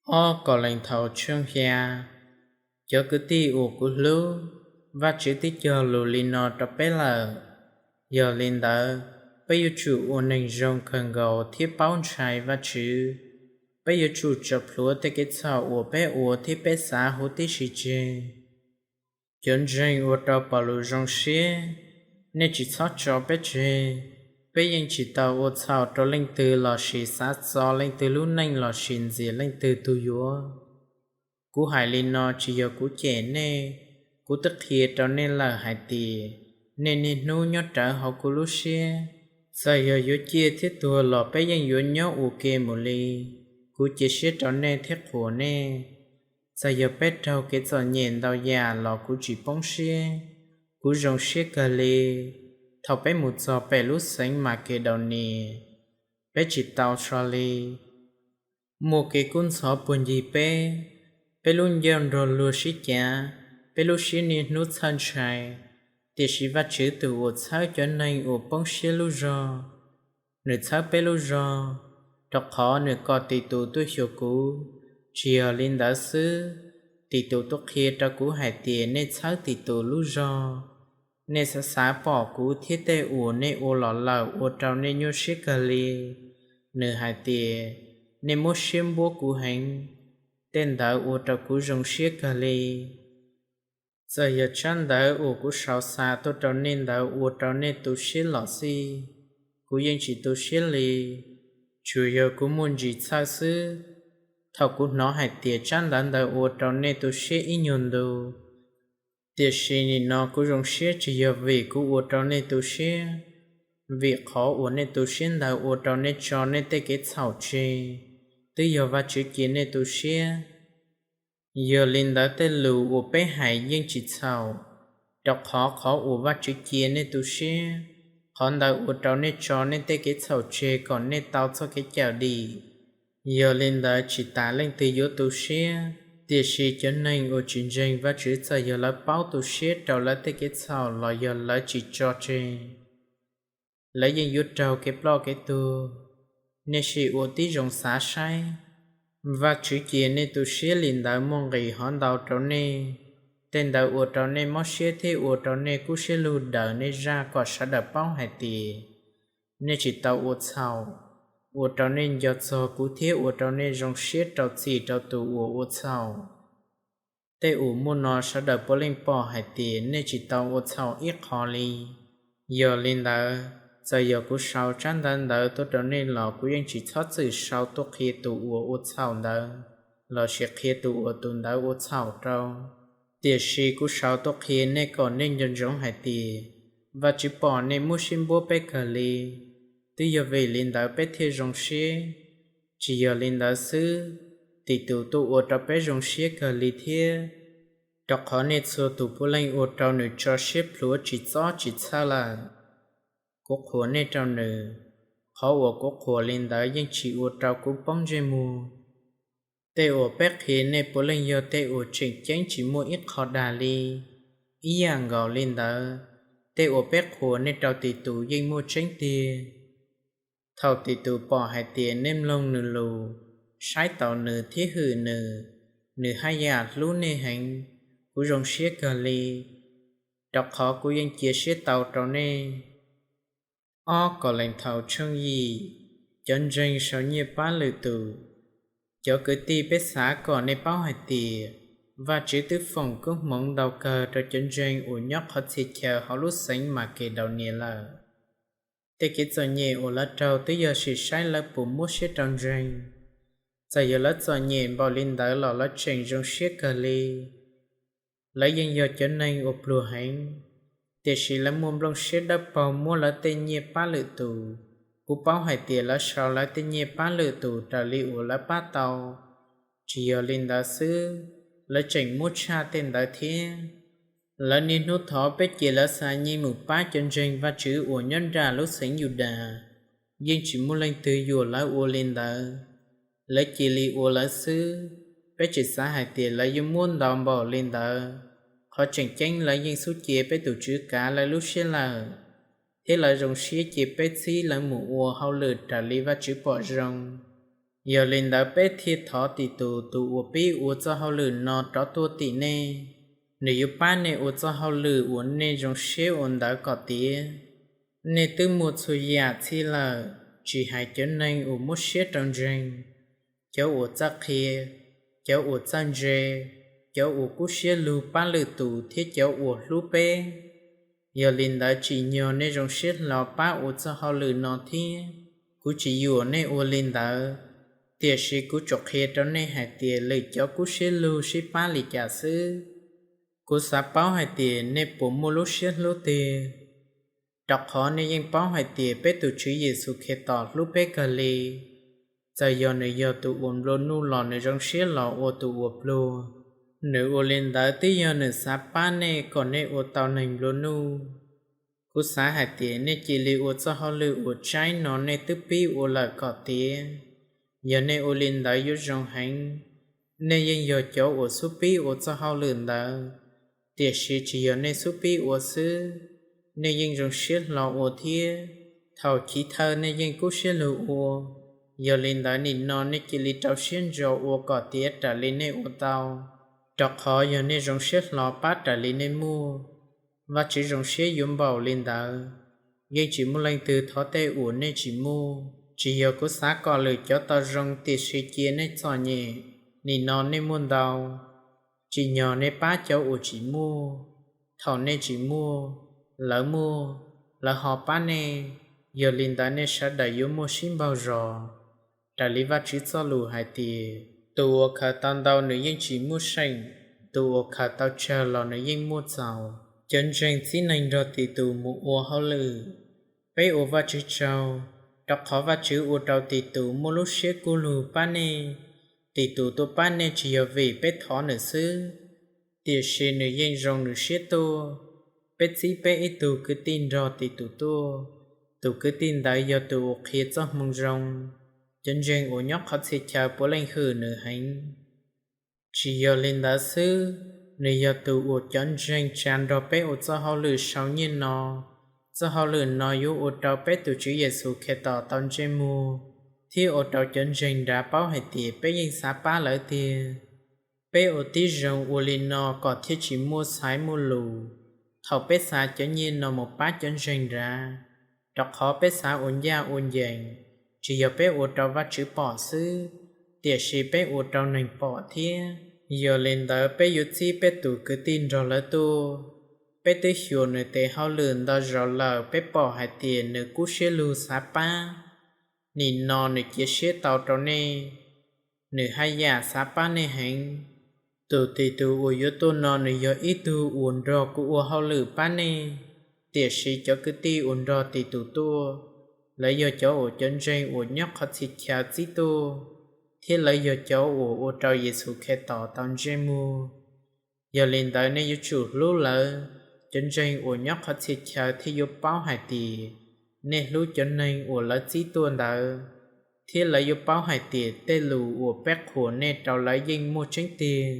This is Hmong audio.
Ob Kauleethaus tshooj xya. Cov kwv tij uas kuv hlub, Vajtswv twb cog lus li no rau peb lawm. Yog li ntawd, peb yuav tsum ua neeg zoo kawg nkaus thiab paub ntshai Vajtswv. Peb yuav tsum tso plhuav tej kev txhaum uas peb ua thiab peb xav huv tib si tseg. Cov ntseeg ua rau Paulus zoo siab, nej tsis txhob tso peb tseg. Peb yeej tsis tau ua txhaum rau leej twg lossis xav txo leej twg lub neej lossis ntxias leej twg tus yuav. Kuv hais li no tsis yog kuv cem nej, kuv twb qhia rau nej lawm hais tias nej niaj hnub nyob rawv hauv kuv lub siab. Txawm yog yuav ciaj thiab tuag los peb yeej yuav nyob ua ke mus li. Kuv cia siab rau nej thiab qhuas nej. Txawm yog peb raug kev txom nyem ntau yam los kuv tsis poob siab. Kuv zoo siab kawg li. Thaum peb mus txog pem lub xeev Makedaunias, peb tsis tau so li. Muaj kev kub ntxhov puag ncig peb, peb lub ncauj nrog luag sib cav, peb lub siab niaj hnub txhawj ntshai. Tiam sis Vajtswv tus uas txhawb cov neeg uas poob siab lub zog, nws txhawb peb lub zog, rau qhov nws kom Titus tuaj xyuas kuv. Tsis yog li ntawd xwb, Titus tuaj qhia rau kuv hais tias nej txhawb Titus lub zog. Nej xav xav pom kuv thiab tej uas nej ua los lawm ua rau nej nyuaj siab kawg li. Nws hais tias nej muab siab npuab kuv heev, tej ntawd ua rau kuv zoo siab kawg li. Txawm yog tsab ntawv uas kuv sau xa tuaj rau nej ntawd ua rau nej tu siab los xij, kuv yeej tsis tu siab li, tsuas yog kuv muaj ntsis txhawj xwb. Thaum kuv hnov hais tias tsab ntawv ntawd ua rau nej tu siab ib nyuag ntu, tiam sis nim no kuv zoo siab tsis yog vim kuv ua rau nej tu siab, vim qhov uas nej tu siab ntawd ua rau nej tso nej tej kev txhaum tseg, twb yog Vajtswv cia nej tu siab. Yog li ntawd tej lus uas peb hais yeej tsis txhaum, rau qhov qhov uas Vajtswv cia nej tu siab, qhov ntawd ua rau nej tso nej tej kev txhaum tseg kom nej tau txoj kev cawm dim. Yog li ntawd tsis tas leej twg yuav tu siab, tiam sis cov neeg uas tsis ntseeg Vajtswv txawm yog lawv paub tu siab rau lawv tej kev txhaum los yog lawv tsis tso tseg, lawv yeej yuav raug kev ploj kev tuag. Nej sim ua tib zoo xav saib, Vajtswv cia nej tu siab li ntawd muaj nqis hov ntau rau nej. Tej ntawd ua rau nej mob siab thiab ua rau nej kub siab lug daws nej zaj kom sawv daws paub hais tias nej tsis tau ua txhaum, ua rau nej nco txog kuv thiab ua rau nej zoo siab rau txim rau tus uas ua txhaum. Tej uas muaj no sawv daws puav leej pom hais tias nej tsis tau ua txhaum ib qho li. Yog li ntawd, txawm yog kuv sau tsab ntawv ntawd tuaj rau nej los kuv yeej tsis txhob txwm sau tuaj qhia tus uas ua txhaum ntawd lossis qhia tus uas tus ntawd ua txhaum rau. Tiam sis kuv sau tuaj qhia nej kom nej nco ntsoov hais tias Vajtswv pom nej muab siab npuab peb kawg li. Twb yog vim li ntawd peb thiaj zoo siab. Tsis yog li ntawd xwb, Titus tuaj ua rau peb zoo siab kawg li thiab, rau qhov nej txhua tus puav leej ua rau nws tso siab plhuav tsis txob tsis txhawj lawm. Kuv qhuas nej rau nws, qhov uas kuv qhuas li ntawd yeej tsis ua rau kuv poob ntsej muag. Tej uas peb qhia nej puav leej yog tej uas tseem ceeb tsis muaj ib qho dag li. Ib yam nkaus li ntawd, tej uas peb qhuas nej rau Titus yeej muaj tseeb tiag. Thaum Titus pom hais tias nej mloog nws lus, saib taus nws thiab hwm nws, nws haj yam hlub nej heev. Kuv zoo siab kawg li, rau qhov kuv yeej cia siab tau rau nej. Ob Kauleethaus tshooj yim. Cov ntseeg sau nyiaj pab lwm tus. Cov kwv tij, peb xav kom nej paub hais tias Vajtswv twb foom koob hmoov ntau kawg rau cov ntseeg uas nyob qhov txhia chaw hauv lub xeev Makedaunias lawm. Tej kev txom nyem uas lawv raug twb yog sim saib lawv puas muab siab rau ntseeg. Txawm yog lawv txom nyem npaum li ntawd los lawv tseem zoo siab kawg li. Lawv yeej yog cov neeg uas pluag heev, tiam sis lawv muaj nplooj siab dawb paug muab lawv tej nyiaj pab lwm tus. Kuv paub hais tias lawv sau lawv tej nyiaj pab lwm tus raws li uas lawv pab tau. Tsis yog li ntawd xwb, lawv tseem muab tshaj tej ntawd thiab. Lawv niaj hnub thov peb cia lawv xa nyiaj mus pab cov ntseeg Vajtswv uas nyob nram lub xeev Yudas. Yeej tsis muaj leej twg yuam lawv ua li ntawd, lawv cia li ua lawv xwb. Peb tsis xav hais tias lawv yuav muab ntau npaum li ntawd. Qhov tseem ceeb, lawv yeej xub cia peb tus Tswv kav lawv lub siab lawm, thiab lawv zoo siab cia peb txib lawv mus ua hauj lwm raws li Vajtswv pom zoo. Yog li ntawd peb thiaj thov Titus tus uas pib ua txoj hauj lwm no rov tuaj tim nej. Nws yuav pab nej ua txoj hauj lwm uas nej zoo siab ua ntawd kom tiav. Nej twb muaj txhua yam txhij lawm, tsis hais cov neeg uas muab siab rau ntseeg, cov uas txawj qhia, cov uas txawj ntse, cov uas kub siab lug pab lwm tus thiab cov uas hlub peb. Yog li ntawd tsim nyog nej zoo siab hlo pab ua txoj hauj lwm no thiab. Kuv tsis yuam nej ua li ntawd, tiam sis kuv tsuas qhia rau nej hais tias lwm cov kub siab lug sib pab li cas xwb. Kuv xav paub hais tias nej puas muaj lub siab hlub tiag, rau qhov nej yeej paub hais tias peb tus Tswv Yexus Khetos hlub peb kawg li. Txawm yog nws yog tus uas nplua nuj los nws zoo siab los ua tus uas pluag. Nws ua li ntawd twb yog nws xav pab nej kom nej ua tau neeg nplua nuj. Kuv xav hais tias nej cia li ua txoj hauj lwm uas tsaib no nej twb pib ua lawm kom tiav. Yog nej ua li ntawd yuav zoo heev. Nej yeej yog cov uas xub pib ua txoj hauj lwm ntawd, tiam sis tsis yog nej xub pib ua xwb, nej yeej zoo siab hlo ua thiab. Thaum chiv thawj nej yeej kub siab lug ua, yog li ntawd nim no nej cia li rau siab ntso ua kom tiav raws li nej ua tau, rau qhov yog nej zoo siab hlo pab raws li nej muaj, Vajtswv zoo siab yuav npaum li ntawd. Yeej tsis muaj leej twg thov tej uas nej tsis muaj. Tsis yog kuv xav kom lwm cov tau zoo tiam sis cia nej txom nyem. Nim no nej muaj ntau, tsim nyog nej pab cov uas tsis muaj. Thaum nej tsis muaj, lawv muaj, lawv ho pab nej, yog li ntawd nej sawv daws yuav muaj sib npaug zos. Raws li Vajtswv txoj lus hais tias, tus uas khaws tau ntau nws yeej tsis muaj seem, tus uas khaws tau tsawg los nws yeej muaj txaus. Cov ntseeg txib neeg nrog Titus mus ua hauj lwm. Peb ua Vajtswv tsaug, rau qhov Vajtswv ua rau Titus muaj lub siab kub lug pab nej. Titus tuaj pab nej tsis yog vim peb thov nws xwb, tiam sis nws yeej zoo nws siab tuaj. Peb txib peb ib tug kwv tij nrog Titus tuaj. Tus kwv tij ntawd yog tus uas qhia txoj hmoo zoo. Cov ntseeg uas nyob qhov txhia chaw puav leej hwm nws heev. Tsis yog li ntawd xwb, nws yog tus uas cov ntseeg tsa nrog peb ua txoj hauj lwm sau nyiaj no. Txoj hauj lwm no yuav ua rau peb tus Tswv Yexus Khetos tau ntsej muag, thiab ua rau cov ntseeg nrad paub hais tias peb yeej xav pab lawv tiag. Peb ua tib zoo ua li no kom thiaj tsis muaj xaiv muaj lus thaum peb xa cov nyiaj no mus pab cov ntseeg nrad, rau qhov peb xav ua ncaj ua ncees, tsis yog peb ua rau Vajtswv pom xwb, tiam sis peb ua rau neeg pom thiab. Yog li ntawd peb yuav txib peb tus kwv tij nrog lawv tuaj. Peb twb xyuas nws tes hauj lwm ntau zaus lawm, peb pom hais tias nws kub siab lug xav pab. Nim no nws cia siab tau rau nej, nws haj yam xav pab nej heev. Tus Titus uas yuav tuaj no nws yog ib tug uas nrog kuv ua hauj lwm pab nej, tiam sis cov kwv tij uas nrog Titus tuaj, lawv yog cov uas cov ntseeg uas nyob qhov txhia chaw txib tuaj, thiab lawv yog cov uas ua rau Yexus Khetos tau ntsej muag. Yog li ntawd nej yuav tsum hlub lawv. Cov ntseeg uas nyob qhov txhia chaw thiaj yuav paub hais tias nej hlub cov neeg uas lawv txib tuaj ntawd, thiab lawv yuav paub hais tias tej lus uas peb qhuas nej rau lawv yeej muaj tseeb tiag.